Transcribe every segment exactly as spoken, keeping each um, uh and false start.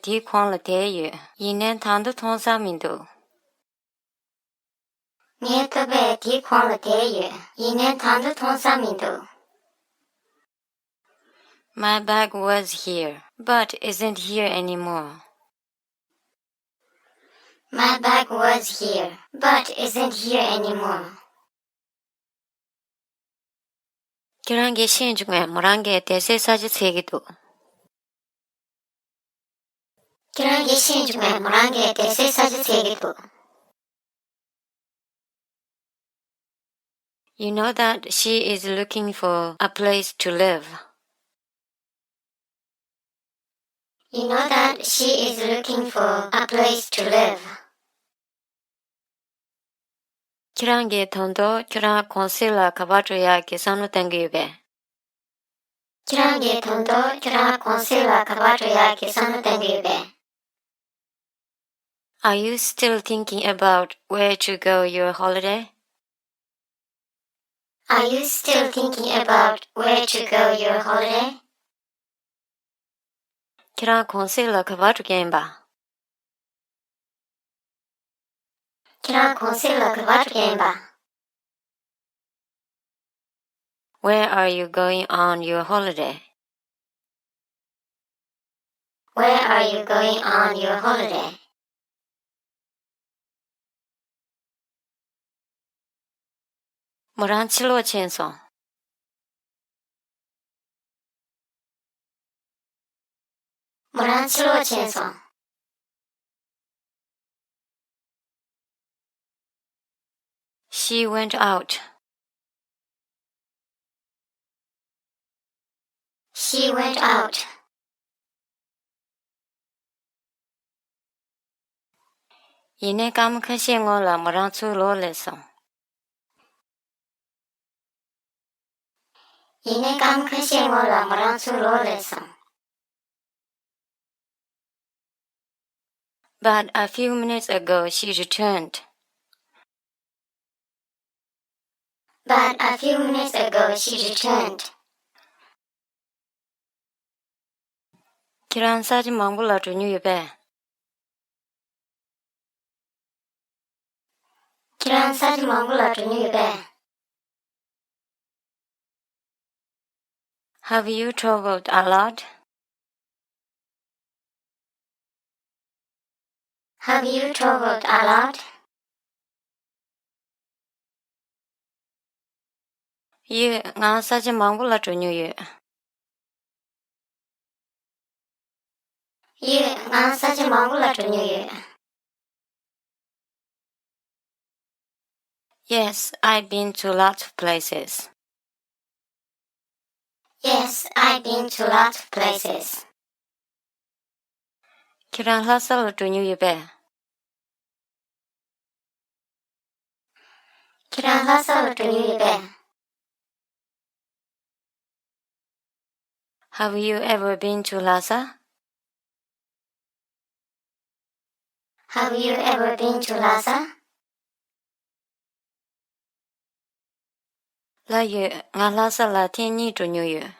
དེའི་གོང་ལ་བསྡད་ཡོད། ཡིན་ནའི་ད་དུང་མཐོང་ས་མི་འདུག་ངའི་ལྟོ་ཕད་དེའི་གོང་ལ་བསྡད་ཡོད། ཡིན་ནའི་ད་དུང་མཐོང་ས་མི་འདུག My bag was here, but isn't here anymore. My bag was here, but isn't here anymore. ཁྱེད་རང་གིས་ཤེས་བྱུང་བས་མོ་རང་གི་བསྡད་སའི་ས་ཆ་འཚོལ་གྱི་འདུག་ཁྱེད་རང་གིས་ཤེས་བྱུང་བས་མོ་རང་གི་བསྡད་སའི་ས་ཆ་འཚོལ་གྱི་འདུག You know that she is looking for a place to live. You know that she is looking for a place to live. ཁྱེད་རང་གིས་ད་དུང་ཁྱེད་རང་གུང་སེང་ལ་ག་པར་འགྲོ་ཡག་གི་བསམ་བློ་གཏོང་གི་ཡོད་པས། ཁྱེད་རང་གིས་ད་དུང་ཁྱེད་རང་གུང་སེང་ལ་ག་པར་འགྲོ་ཡག་གི་བསམ་བློ་གཏོང་གི་ཡོད་པས། Are you still thinking about where to go your holiday? Are you still thinking about where to go your holiday? ཁྱེད་རང་གུང་སེང་ལ་ག་པར་འགྲོ་གི་ཡིན་པ། ཁྱེད་རང་གུང་སེང་ལ་ག་པར་འགྲོ་གི་ཡིན་པ། Where are you going on your holiday? Where are you going on your holiday? མོ་རང་ཕྱིར་ལོག་ཕྱིན་སོང་། མོ་རང་ཕྱིར་ལོག་ཕྱིན་སོང་། She went out. She went out. ཡིན་ནའི་སྐར་མ་ཁ་ཤས་སྔོན་ལ་མོ་རང་ཚུར་ལོག་སླེབས་སོང་། ཡིན་ནའི་སྐར་མ་ཁ་ཤས་སྔོན་ལ་མོ་རང་ཚུར་ལོག་སླེབས་སོང་། But a few minutes ago she returned. But a few minutes ago she returned. ཁྱེད་རང་ས་ཆ་མང་པོ་ལ་འགྲོ་མྱོང་ཡོད་པས། ཁྱེད་རང་ས་ཆ་མང་པོ་ལ་འགྲོ་མྱོང་ཡོད་པས། Have you traveled a lot? Have you traveled a lot? ཡོད། ང་ས་ཆ་མང་པོ་ལ་འགྲོ་མྱོང་ཡོད། ཡོད། ང་ས་ཆ་མང་པོ་ལ་འགྲོ་མྱོང་ཡོད། Yes, I've been to lots of places. Yes, I've been to lots of places. ཁྱེད་རང་ལྷ་ས་ལ་འགྲོ་མྱོང་ཡོད་པས། ཁྱེད་རང་ལྷ་ས་ལ་འགྲོ་མྱོང་ཡོད་པས། Have you ever been to Lhasa? Have you ever been to Lhasa? ལགས་ཡོད། ང་ལྷ་ས་ལ་ཐེངས་གཉིས་འགྲོ་མྱོང་ཡོད།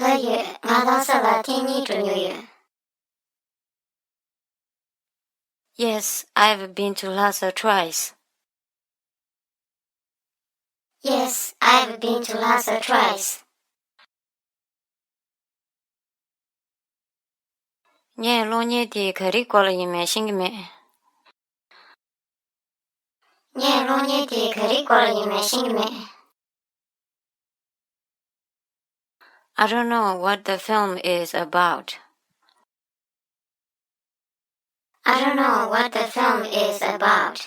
ལགས་ཡོད། ང་ལྷ་ས་ལ་ཐེངས་གཉིས་འགྲོ་མྱོང་ཡོད། Yes, I've been to Lhasa twice. Yes, I've been to Lhasa twice. ངས་གློག་བརྙན་དེ་ག་རེའི་སྐོར་ལ་ཡིན་མིན་ཤེས་ཀྱི་མེད། ངས་གློག་བརྙན་དེ་ག་རེའི་སྐོར་ལ་ཡིན་མིན་ཤེས་ཀྱི་མེད། I don't know what the film is about. I don't know what the film is about.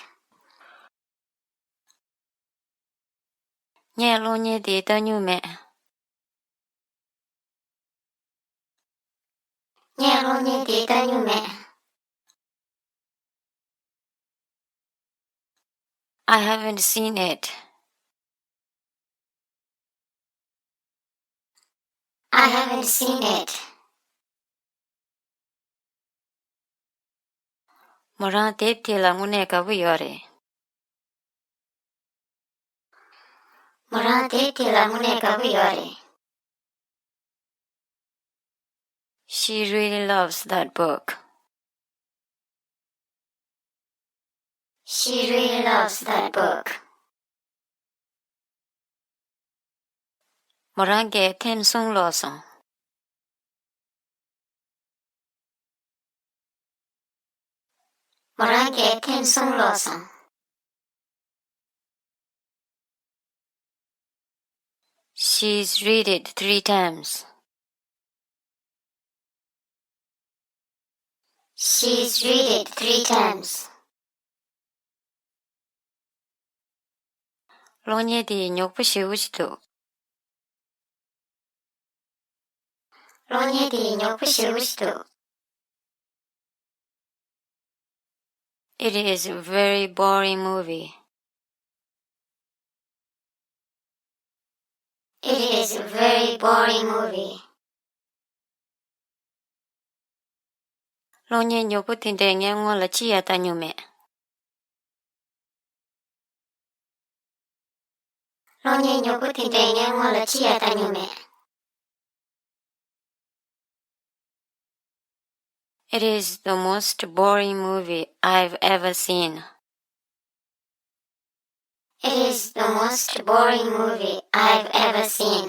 ངས་གློག་བརྙན་དེ་ལྟ་མྱོང་མེད། ངས་གློག་བརྙན་དེ་ལྟ་མྱོང་མེད། I haven't seen it. I haven't seen it. མོ་རང་དེབ་དེ་ལ་དངོས་གནས་དགའ་པོ་ཡོད་རེད། མོ་རང་དེབ་དེ་ལ་དངོས་གནས་དགའ་པོ་ཡོད་རེད། She really loves that book. She really loves that book. མོ་རང་གིས་ཐེངས་གསུམ་ཀློག་སོང་། མོ་རང་གིས་ཐེངས་གསུམ་ཀློག་སོང་། She's read it three times. She's read it three times. གློག་བརྙན་དེ་ཡི་ཉོག་པོ་ཞེ་པོ་ཞིག་འདུག་གློག་བརྙན་དེ་ཉོག་པོ་ཞེ་པོ་ཞིག་འདུག It is a very boring movie. It is a very boring movie. གློག་བརྙན་ཉོག་པོ་དེ་འདྲས་ངས་སྔོན་ལ་ཅི་ཡང་ལྟ་མྱོང་མེད། གློག་བརྙན་ཉོག་པོ་དེ་འདྲས་ངས་སྔོན་ལ་ཅི་ཡང་ལྟ་མྱོང་མེད། It is the most boring movie I've ever seen. It is the most boring movie I've ever seen.